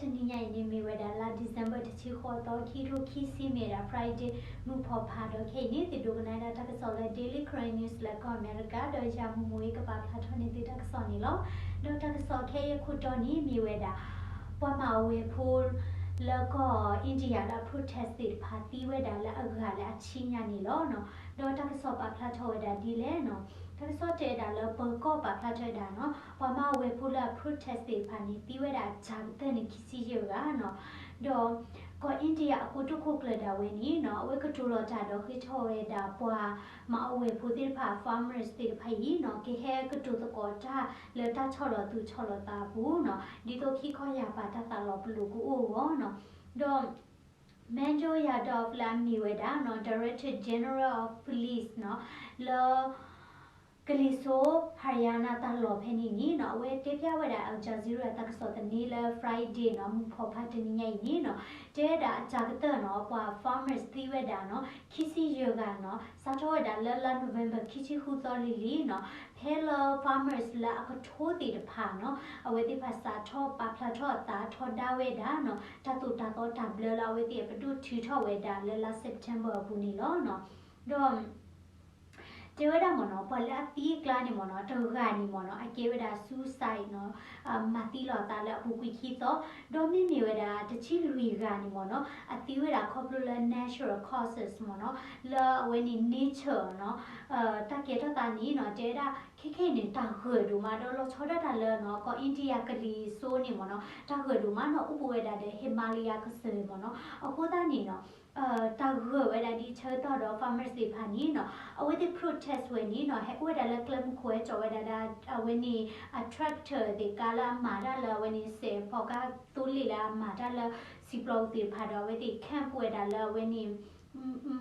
တနံၤညါအံၤန့ၣ်မ့ၢ်ဝဲဒၣ်လါ December တဆံဃိးသီ ခံကထိခံဆံ မ့ၢ်ဝဲဒၣ် Friday မုၢ်ဖီၣ်ဖးဒီးခဲအံၤန့ၣ် သုဒိကနၣ်ဝဲဒၣ်တၢ်ကစီၣ်လၢ Daily Karen News လၢကီၢ်အမဲရကၤ ဒီးယၤမူမူအံၤကပာ်ဖျါထီၣ်န့ၢ်သုတၢ်ကစီၣ်န့ၣ်လီၤ. ဒီးတၢ်ကစီၣ်ခဲအံၤအခိၣ်တီန့ၣ်မ့ၢ်ဝဲဒၣ် ပှၤမၤအဝဲၤဖိ လၢကီၢ် India လၢအ protest သ့ၣ်တဖၣ်သံဝဲဒၣ်လၢအဂၤလၢအဆံညါန့ၣ်လီၤ. ဒီးတၢ်ကစီၣ်ပာ်ဖျါထီၣ်ဝဲဒၣ်ဒ်လဲၣ်န့ၣ် တၢ်ကစီၣ်တဲဝဲဒၣ်လၢပၢၤကီၢ်ပာ်ဖျါထီၣ်ဝဲဒၣ်န့ၣ် ပှၤမၤအဝဲၤဖိလၢအ protest သ့ၣ်တဖၣ်န့ၣ် သံဝဲဒၣ်အစှၤကတၢၢ်န့ၣ်ခံဆံယဲၢ်ဂၤန့ၣ်. ဒီးကီၢ် India အကိတိာ်ခိၣ်ကျၢၢ်ဒၣ်ဝဲန့ၣ်န့ၣ် အဝဲကတိၤလီၤတၢ်ဒီးဃ့ထီၣ်ဝဲဒၣ်ပှၤမၤအဝဲၤဖိသ့ၣ်တဖၣ် farmers သ့ၣ်တဖၣ်အံၤန့ၣ် ကဟဲကတိၤသကိးတၢ်လၢတၢ်ဆီၣ်လီၤသူၣ်ဆီၣ်လီၤသးအပူၤန့ၣ် ဒ်သိးခံခီယၢ်ပၤတၢ်သးလီၤပလိာ်ကအိၣ်အဂီၢ်န့ၣ်. ဒီး Manju Yadav လၢအမ့ၢ်ဝဲဒၣ်န့ၣ် Director General of Police န့ၣ် လၢ ကလံၤစိး Haryana တၢ်လီၢ်ဖဲန့ၣ်န့ၣ်န့ၣ် အဝဲတဲဖျါဝဲဒၣ် Al Jazeera တၢ်ကစီၣ်သန့လၢ Friday န့ၣ် မုၢ်ဖီၣ်ဖးတနံၤညါအံၤန့ၣ်န့ၣ် တဲဝဲဒၣ်အစှၤကတၢၢ်န့ၣ် ပှၤ farmers သံဝဲဒၣ်န့ၣ် ခံဆံယဲၢ်ဂၤန့ၣ် စးထီၣ်ဝဲဒၣ်လၢလါ November ခံဆံဃုသီလံၤလံၤန့ၣ် ဖဲလၢ farmers လၢအကထိသ့ၣ်တဖၣ်န့ၣ် အဝဲသ့ၣ်တဖၣ်စးထီၣ်ပာ်ဖျါထီၣ်အသးထီဒါဝဲဒၣ်န့ၣ် တၢ်သိၣ်တၢ်သီတၢ်ဘျၢလၢအဝဲသ့ၣ်အပဒိၣ်ထုးထီၣ်ဝဲဒၣ်လၢလါ September အပူၤန့ၣ်လီၤ. ဒီး တဲဝဲဒၣ်မ့ၢ်န့ၣ် ပှၤလၢအသံအကျါန့ၣ်မ့ၢ်န့ၣ် တဂၤန့ၣ်မ့ၢ်န့ၣ် အကဲဝဲဒၣ် suicide န့ၣ် မၤသံလီၤအသးလၢအပူၤကွံာ်ခံသီ, ဒီးမ့မ့ၢ်ဝဲဒၣ်တဆံလွံၢ်ဂၤန့ၣ်မ့ၢ်န့ၣ် အသံဝဲဒၣ်ခီဖျိလၢ natural causes မ့ၢ်န့ၣ် လၢအဝဲန့ၣ် nature န့ၣ် တၢ်ကဲထီၣ်သးန့ၣ်န့ၣ် တဲဝဲဒၣ်ခဲခဲအံၤန့ၣ် တၢ်ဂၢၢ်ဒိၣ်မး ဒီးလီၤဆီဒၣ်တၢ်လၢန့ၣ် ကီၢ် India ကလံၤစိးန့ၣ်မ့ၢ်န့ၣ် တၢ်ဂၢၢ်ဒိၣ်မးန့ၣ် အိၣ်ဘူးဝဲဒၣ်ဒီး Himalaya ကစၢၢ်မ့ၢ်န့ၣ် အဃိသတးန့ၣ်န့ၣ် တၢ်ဂၢၢ်ဝဲဒၣ်ဒ်ဆၢကတီၢ်ဒီး farmers သ့ၣ်တဖၣ်န့ၣ်န့ၣ် အဝဲသ့ၣ် protest ဝဲန့ၣ်န့ၣ် ဟဲအိၣ်ဝဲဒၣ်လၢကျဲမုၢ်ခိၣ် ဟဲစိာ်ဝဲဒၣ်ဒီး အဝဲန့ၣ် အ tractor သ့ၣ် ကါလၢအမၤတၢ်လၢအဝဲန့ၣ် စဲးဖီကါသိလ့ၣ်လၢအမၤတၢ်လၢ စံာ်ပျီပူၤသ့ၣ်တဖၣ်ဒီး အဝဲသ့ၣ် camp ဝဲဒၣ်လၢအဝဲန့ၣ်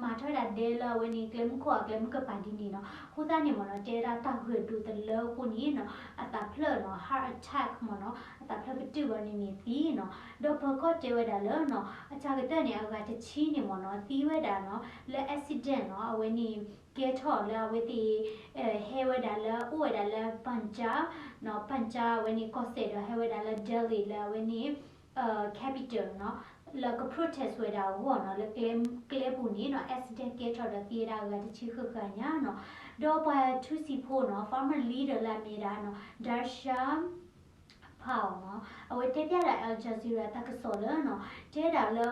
မၤထီၣ်ဝဲဒၣ်ဒဲလၢအဝဲန့ၣ် ကျဲမုၢ်ခိၣ်အကျဲမုၢ်ကပၤဒ်န့ၣ်န့ၣ် အဃိသတးန့ၣ်မ့ၢ်န့ၣ် တဲဝဲဒၣ်တၢ်ဂၢၢ်ဒိၣ်တလၢအဃိန့ၣ်န့ၣ် အသးဖျၢၣ်န့ၣ် heart attack မ့ၢ်န့ၣ် အသးဖျၢၣ်ပတုာ်ဘၣ်န့ၣ်န့ၣ်သံန့ၣ် ဒီးပၢၤကီၢ်တဲဝဲဒၣ်လၢန့ၣ် အစှၤကတၢၢ်န့ၣ် အဂၤတဆံန့ၣ်မ့ၢ်န့ၣ် သံဝဲဒၣ်န့ၣ် လၢ accident န့ၣ် အဝဲန့ၣ် ကဲထီၣ်လၢအဝဲသ့ၣ် ဟဲဝဲဒၣ်လၢ အိၣ်ဝဲဒၣ်လၢ Punjab န့ၣ် Punjab အဝဲန့ၣ်ကီၢ်စဲၣ်ဒီးဟဲဝဲဒၣ်လၢ Delhi လၢအဝဲန့ၣ် capital န့ၣ် လၢက protest ဝဲဒၣ်အဂီၢ်န့ၣ် လၢကျဲပူၤန့ၣ်န့ၣ် accident ကဲထီၣ်ဒီးသံဝဲဒၣ်အဂၤတဆံဃၣ်ဃၣ်ညါန့ၣ် ဒီးပှၤထူစံာ်ဖိန့ၣ် farmer leader လၢအမ့ၢ်ဒၣ်န့ၣ် Darshan Pal န့ၣ် အဝဲတဲဖျါဒၣ် Al Jazeera တၢ်ကစီၣ်လၢန့ၣ် တဲဒၣ်လၢ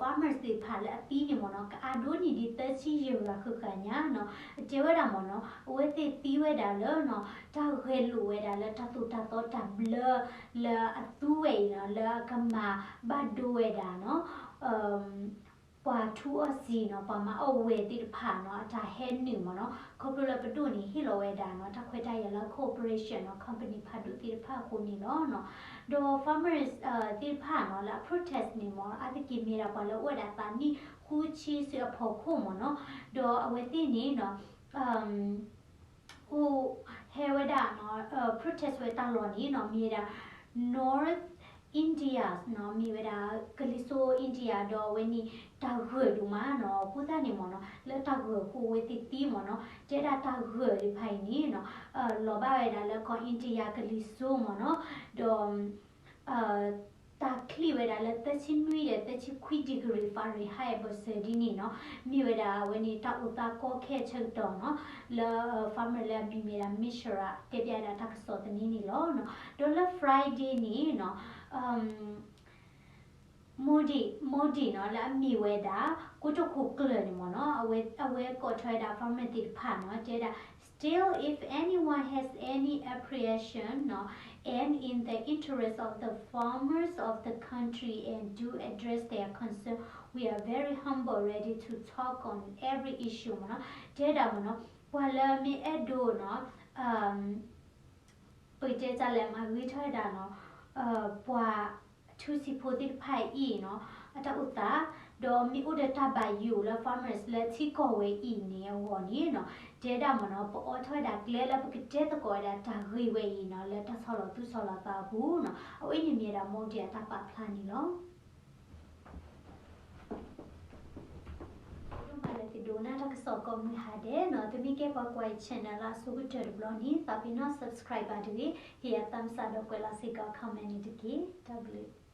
farmers သ့ၣ်တဖၣ်လၢအသံန့ၣ်မ့ၢ်န့ၣ် ကအါဒိၣ်န့ၢ်ဒံးသၢဆံယဲၢ်ဂၤဃၣ်ဃၣ်ညါန့ၣ် တဲဝဲဒၣ်မ့ၢ်န့ၣ် အဝဲသ့ၣ်သံဝဲဒၣ်လၢန့ၣ် တၢ်ဂဲၤလိာ်ဝဲဒၣ်လၢတၢ်သိၣ်တၢ်သီတၢ်ဘျၢ လၢအသူဝဲအံၤန့ၣ် လၢအကမၤဘၣ်ဒိဝဲဒၣ်န့ၣ် ပှၤထူအီၣ်စံာ်န့ၣ် ပှၤမၤအီၣ်ဝဲၤသ့ၣ်တဖၣ်န့ၣ် အတၢ်ဟဲနုာ်မ့ၢ်န့ၣ် ခီဖျိလၢပဒိၣ်န့ၣ် ဟ့ၣ်လီၤဝဲဒၣ်န့ၣ် တၢ်ခွဲးတၢ်ယာ်လၢ corporation န့ၣ် company ဖးဒိၣ်သ့ၣ်တဖၣ်အဃိန့ၣ်လီၤ. ဒီး farmers သ့ၣ်တဖၣ်န့ၣ် လၢအ protest န့ၣ်မ့ၢ် အါတက့ၢ်မ့ၢ်ဒၣ်ပှၤလၢအိၣ်ဝဲဒၣ်သးနံၣ်ဃုဆံဆူအဖီခိၣ်မ့ၢ်န့ၣ် ဒီးအဝဲသ့ၣ်န့ၣ် အိၣ်ဟဲဝဲဒၣ် protest ဝဲတၢ်လီၢ်န့ၣ် မ့ၢ်ဝဲဒၣ် North India န့ၣ် မ့ၢ်ဝဲဒၣ် ကလံၤစိး India ဒီးအဝဲန့ၣ် တၢ်ဂၢၢ်ဒိၣ်မးန့ၣ် အဃိသတးန့ၣ်မ့ၢ်န့ၣ် လၢတၢ်ဂၢၢ်အဃိအဝဲသ့ၣ်သံမ့ၢ်န့ၣ် တဲဒၣ်တၢ်ဂၢၢ်သ့ၣ်တဖၣ်အံၤန့ၣ် လီၤဘၣ်ဝဲဒၣ်လၢကီၢ် India ကလံၤစိးမ့ၢ်န့ၣ် ဒီး တၢ်ချံၣ်ဝဲဒၣ်လၢသၢဆံနွံဒီးသၢဆံခွံ degree Fahrenheit ဘၣ်ဆၣ်ဒ်န့ၣ်န့ၣ် မ့ၢ်ဝဲဒၣ်အဝဲန့ၣ် တၢ်အိၣ်သးကီခဲအဆၢကတီၢ်န့ၣ် လၢ farmer လၢအမံၤမ့ၢ်ဒၣ် Mishra တဲဖျါဒၣ်တၢ်ကစီၣ်သန့န့ၣ်လီၤ. ဒီးလၢ Friday န့ၣ် Modi Modi န့ၣ် လၢအမ့ၢ်ဝဲဒၣ် ကိတိာ်ခိၣ်ကျၢၢ်န့ၣ်မ့ၢ်န့ၣ် အဝဲကိးထီၣ်ဝဲဒၣ် farmer သ့ၣ်တဖၣ်န့ၣ် တဲဒၣ် Still, if anyone has any apprehension န့ၣ် and in the interest of the farmers of the country and do address their concern, we are very humble, ready to talk on every issue မ့ၢ်န့ၣ် တဲဒၣ်မ့ၢ်န့ၣ် ပှၤလၢမ့ၢ်အဲၣ်ဒိးန့ၣ် ပကတဲတၢ်လဲၤမၤဂ့ၤထီၣ်ဝဲဒၣ်န့ၣ် ပှၤထူစံာ်ဖိသ့ၣ်တဖၣ်အံၤန့ၣ် အတၢ်အိၣ်သး ဒီးမ့ၢ်အိၣ်ဒီးတၢ်ဘၣ်ယိၣ်လၢ farmers လၢထံကီၢ်ဝဲအံၤန့ၣ်အဂီၢ်န့ၣ် တဲဒၣ်မ့ၢ်န့ၣ် ပအိးထီၣ်ဝဲဒၣ်ကျဲလၢပကတဲသကိးဝဲဒၣ်တၢ်ဂ့ၢ်ဝဲအံၤန့ၣ် လၢတၢ်ဆီၣ်လီၤသူၣ်ဆီၣ်လီၤသးအပူၤန့ၣ် အဝဲအံၤန့ၣ်မ့ၢ်ဝဲဒၣ် Modi အတၢ်ပာ်ဖျါန့ၣ်လီၤ. ဒိၣ်မးလၢသုဒိကနၣ်တၢ်ကစီၣ်ကိးမုၢ်ဟါဒဲးန့ၣ် သုမ့ၢ်ကဲပှၤကွၢ်ယ channel လၢအဆိကတၢၢ်တဘျီန့ၣ် သးပ့ၤနီၣ် subscribe ဘၣ်တဂ့ၤ ဟ့ၣ်ယၤ thumbs up ဒီးကွဲးလီၤစ့ၢ်ကီး comment န့ၣ်တက့ၢ်. တၢ်ဘျုး